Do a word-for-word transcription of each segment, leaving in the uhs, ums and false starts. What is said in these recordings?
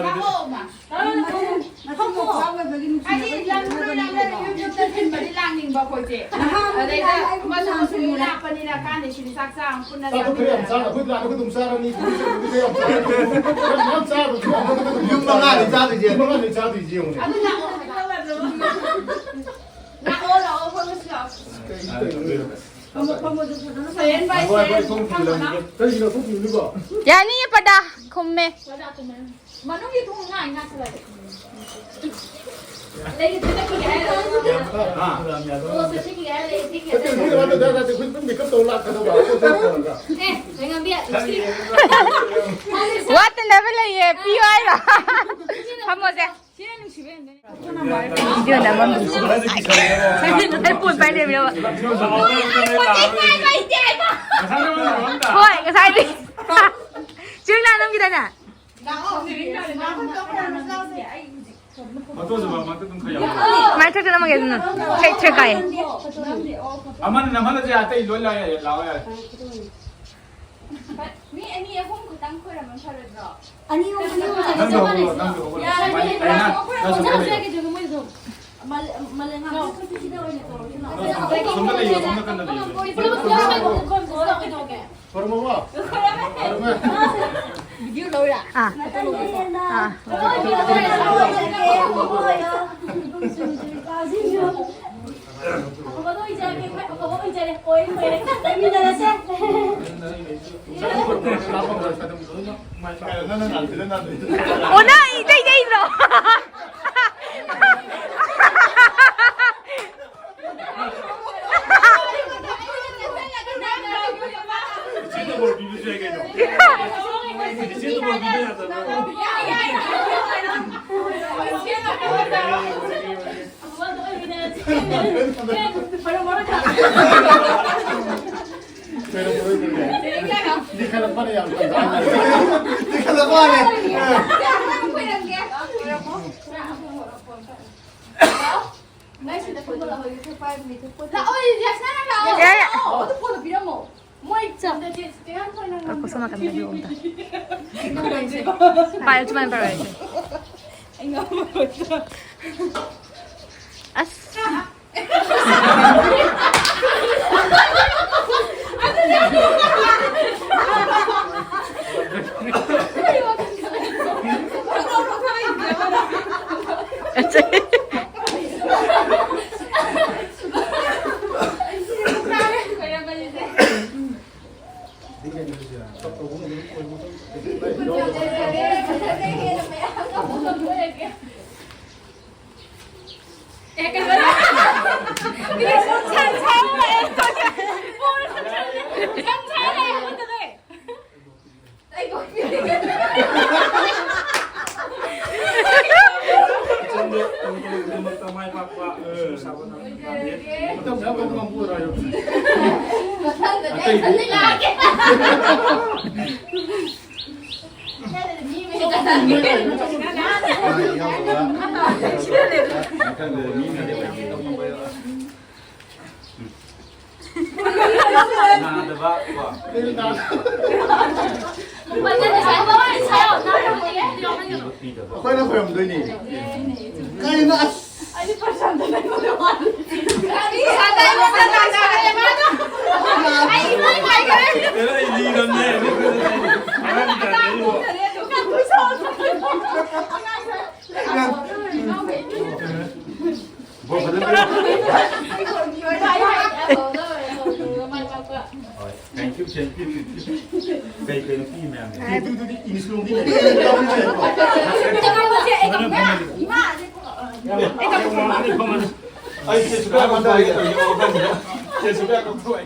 ꯂꯥꯛꯑꯣ, ꯃꯥ꯫ ꯐꯝꯃꯣ꯫ ꯍꯥꯏꯗꯤ ꯂꯝ ꯂꯣꯏ ꯂꯥꯞꯅꯔꯦ, ꯌꯨꯝ ꯌꯨꯝꯗ ꯊꯤꯟꯕꯗꯤ ꯂꯥꯛꯅꯤꯡꯕ ꯑꯩꯈꯣꯏꯁꯦ꯫ ꯑꯗꯩꯗ ꯑꯃꯁꯨ ꯑꯃꯁꯨ ꯂꯣꯏ ꯂꯥꯞꯄꯅꯤꯅ ꯀꯥꯟꯗꯦ, ꯁꯤꯗꯤ ꯆꯥꯛ ꯆꯥ ꯑꯃ ꯄꯨꯟꯅ ꯆꯥꯕꯗꯣ ꯈꯔ ꯌꯥꯝ ꯆꯥꯔ, ꯆꯥꯃꯤꯟꯅꯔꯒ꯫ ꯑꯩꯈꯣꯏ ꯂꯥꯛꯑꯒ ꯑꯗꯨꯝ ꯆꯥꯔꯅꯤ, ꯑꯩꯈꯣꯏ ꯆꯠꯄꯗꯤ ꯈꯔ ꯌꯥꯝ ꯆꯥꯔꯅꯤ꯫ ꯌꯥꯝ ꯆꯥꯕꯗꯨ ꯌꯥꯝ ꯆꯥꯗꯣꯏꯁꯦ ꯌꯦꯡꯉꯨꯅꯦ꯫ ꯑꯗꯨ ꯂꯥꯛꯑꯣ ꯍꯥꯏꯕ꯫ ꯂꯥꯛꯑꯣ, ꯂꯥꯛꯑꯣ, ꯐꯝꯃꯁꯤ ꯂꯥꯛꯑꯣ꯫ ꯐꯝꯃꯣ, ꯐꯝꯃꯣ, ꯑꯗꯨ ꯐꯖꯅ ꯐꯝꯃꯣ꯫ ꯁꯣꯌꯦꯟ ꯚꯥꯏ, ꯁꯣꯌꯦꯟ, ꯐꯝꯃꯣ ꯂꯥꯛꯑꯣ꯫ ꯀꯩꯒꯤꯅꯣ ꯊꯣꯛꯈꯤꯕꯅꯤꯀꯣ? ꯌꯥꯅꯤꯌꯦ, ꯄꯗꯥ ꯈꯨꯝꯃꯦ꯫ ꯃꯅꯨꯡꯒꯤ ꯊꯣꯡ ꯉꯥꯏ ꯉꯥꯛꯇ ꯂꯩꯔꯦ꯫ ꯂꯩꯒꯦ ꯆꯠꯈꯤꯒꯦ ꯍꯥꯏꯔꯣ? ꯍꯥ? ꯑꯣ, ꯆꯠꯈꯤꯒꯦ ꯍꯥꯏꯔꯣ? ꯂꯩꯒꯦ ꯆꯠꯈꯤꯒꯦ ꯅꯠꯇꯦ, ꯍꯥꯏꯔꯣ? ꯅꯠꯇꯦ, ꯅꯠꯇꯦ, ꯑꯩꯈꯣꯏ ꯄꯨꯟꯅ ꯃꯦꯀꯞ ꯇꯧ ꯂꯥꯛꯀꯗꯕ꯫ ꯑꯦ, ꯂꯩꯉꯝꯕꯤ꯫ ꯋꯥꯠꯇꯅꯕ ꯂꯩꯌꯦ, ꯄꯤꯌꯨ ꯍꯥꯏꯔꯣ? ꯐꯝꯃꯣꯁꯦ꯫ ꯁꯤꯅ ꯅꯨꯡꯁꯤꯕ ꯍꯦꯟꯕꯅꯦ꯫ ꯚꯤꯗꯤꯑꯣ ꯅꯝꯐꯝ ꯅꯨꯡꯁꯤꯕ꯫ ꯉꯁꯥꯏ ꯐꯣꯟ ꯄꯥꯏ ꯂꯩꯔꯝꯃꯤꯔꯕ? ꯍꯣꯏ, ꯉꯁꯥꯏꯗꯤ꯫ ꯆꯦꯡꯂꯥ ꯅꯝꯈꯤꯗꯥꯏꯅꯦ? ꯃꯥꯏ ꯊꯛꯇ ꯅꯝꯃꯒꯦ ꯑꯗꯨꯅ꯫ ꯊꯦꯛ ꯊꯦꯛ ꯀꯥꯏꯌꯦ꯫ ꯑꯃꯅ ꯅꯝꯍꯜꯂꯁꯦ, ꯑꯇꯩ ꯂꯣꯏ ꯂꯥꯛꯑꯦ, ꯂꯥꯛꯑꯣ ꯌꯥꯔꯦ꯫ ꯃꯤ ꯑꯅꯤ ꯑꯍꯨꯝ ꯈꯛꯇꯪ ꯈꯣꯏꯔꯝꯕ ꯐꯔꯣꯏꯗ꯭ꯔꯣ? ꯑꯅꯤ ꯑꯍꯨꯝ, ꯑꯅꯤ ꯑꯍꯨꯝ ꯅꯪꯁꯨ ꯍꯧꯒꯠꯂꯣ, ꯅꯪꯁꯨ ꯍꯧꯒꯠꯂꯣ꯫ ꯌꯥꯔꯦ, ꯃꯥꯏ-, ꯃꯤ ꯑꯅꯤ ꯃꯥꯏꯅ, ꯑꯍꯨꯝ ꯅꯪꯁꯨ ꯈꯣꯏꯔꯝꯕ ꯍꯧꯒꯠꯂꯣ꯫ ꯐꯔꯣꯏꯗ꯭ꯔꯣ? ꯃꯥꯂꯦ-, ꯃꯥꯂꯦꯝꯉꯥꯟꯕꯤ ꯈꯨꯠꯁꯤꯗ ꯑꯣꯏꯅ ꯇꯧꯔꯁꯤ ꯂꯥꯛꯑꯣ꯫ ꯁꯣꯝꯗ ꯂꯩꯌꯣ, ꯁꯣꯝ ꯅꯥꯀꯟꯗ ꯂꯩꯌꯣ꯫ ꯄꯨꯂꯞ ꯄꯨꯂꯞ ꯀꯩꯗꯧꯒꯦ? ꯈꯣꯏꯔꯝꯃꯣ? ꯈꯣꯏꯔꯝꯃꯣ? ꯚꯤꯗꯤꯑꯣ ꯂꯧꯔꯥ? ꯑꯥ꯫ ꯑꯥ꯫ ꯑꯐꯕꯗꯣ ꯑꯣꯏꯖꯔꯒꯦ, ꯑꯩꯈꯣꯏ ꯑꯐꯕ ꯑꯣꯏꯖꯔꯦ꯫ ꯑꯣꯏꯔꯦ, ꯑꯣꯏꯔꯦ꯫ ꯆꯠꯃꯤꯟꯅꯔꯁꯦ꯫ ꯑꯣ, ꯅꯪ ꯏꯇꯩ ꯏꯇꯩꯗ꯭ꯔꯣ? ꯏꯆꯦ ꯅꯝꯕꯔ ꯄꯤꯕꯁꯨ ꯌꯥꯏ ꯀꯩꯅꯣ꯫ ꯏꯆꯦ ꯅꯝꯕꯔ ꯄꯤꯕ ꯌꯥꯗꯕ꯭ꯔꯣ? ꯂꯤꯈꯠꯂꯛꯄꯅ ꯌꯥꯝ ꯇꯟꯖꯥ꯫ ꯂꯤꯈꯠꯂꯛꯄꯅꯦ꯫ ꯂꯥꯛꯑꯣ, ꯌꯥꯁꯅꯥ, ꯂꯥꯛꯑꯣ꯫ ꯌꯥꯏ, ꯌꯥꯏ꯫ ꯂꯥꯛꯑꯣ, ꯑꯗꯨ ꯐꯣꯟꯗꯣ ꯄꯤꯔꯝꯃꯣ꯫ ꯃꯣꯏ ꯆꯣ꯫ ꯑꯩꯈꯣꯏ ꯁꯣꯝ ꯅꯥꯀꯟꯗ ꯌꯦꯡꯉꯨ ꯑꯝꯇ꯫ ꯄꯥꯏꯌꯨ, ꯁꯨꯃꯥꯏꯅ ꯄꯥꯏꯔꯣ ꯑꯩꯁꯦ꯫ ꯑꯁ꯫ ꯃꯊꯪꯗ ꯑꯩ ꯁꯟꯅ ꯂꯥꯛꯑꯒꯦ꯫ ꯅꯥꯗꯕ ꯀꯣ꯫ ꯑꯩꯈꯣꯏꯅ ꯈꯣꯏꯔꯝꯗꯣꯏꯅꯦ꯫ ꯀꯩꯅꯣ ꯑꯁ꯫ Thank you, thank you, thank you. ꯀꯩ ꯀꯩꯅꯣ ꯄꯤ ꯃꯌꯥꯝꯁꯦ? ꯑꯗꯨꯗꯨꯗꯤ ꯏꯪꯂꯤꯁ ꯂꯣꯟꯗꯤ ꯂꯩ꯫ ꯑꯩ ꯆꯦ ꯁꯨꯀꯥ ꯀꯧꯊꯣꯛꯑꯒꯦ ꯇꯧꯔꯤꯅꯦ ꯋꯥꯈꯜꯁꯤꯗ꯫ ꯆꯦ ꯁꯨꯀꯥ ꯀꯧꯊꯣꯛꯑꯦ꯫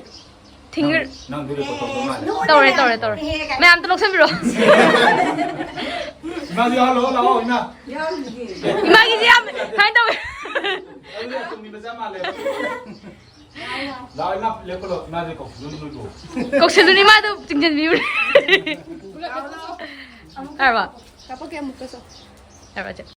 ꯊꯤꯡꯒꯤꯔ-꯫ ꯅꯪ, ꯅꯪꯗꯨꯗꯤ ꯀꯧꯊꯣꯛꯄ ꯃꯥꯜꯂꯦ꯫ ꯇꯧꯔꯦ, ꯇꯧꯔꯦ, ꯇꯧꯔꯦ꯫ ꯃꯌꯥꯝ ꯑꯝꯇ ꯂꯧꯁꯤꯟꯕꯤꯔꯣ꯫ ꯏꯃꯥꯁꯨ ꯌꯥꯎꯍꯜꯂꯣ, ꯂꯥꯛꯑꯣ, ꯏꯃꯥ꯫ ꯏꯃꯥꯒꯤꯁꯦ ꯌꯥꯝ ꯀꯃꯥꯏꯅ ꯇꯧꯋꯦ? ꯑꯗꯨꯗꯤ ꯑꯇꯣꯝꯕꯤ ꯃꯆꯥ ꯃꯥꯜꯂꯦ꯫ ꯂꯥꯛꯑꯣ, ꯏꯃꯥ, ꯂꯦꯞꯄꯂꯣ꯫ ꯏꯃꯥꯁꯦ ꯀꯧꯁꯤꯜꯂꯨꯅꯨ, ꯅꯣꯏꯕꯨ꯫ ꯀꯧꯁꯤꯜꯂꯨꯅꯨ, ꯏꯃꯥꯗꯣ ꯆꯤꯡꯁꯤꯟꯕꯤꯌꯨꯅꯦ꯫ ꯇꯥꯔꯕ? ꯀꯥꯞꯄꯛꯀꯦ ꯑꯃꯨꯛꯀꯁꯨ꯫ ꯇꯥꯔꯕ, ꯆꯦ?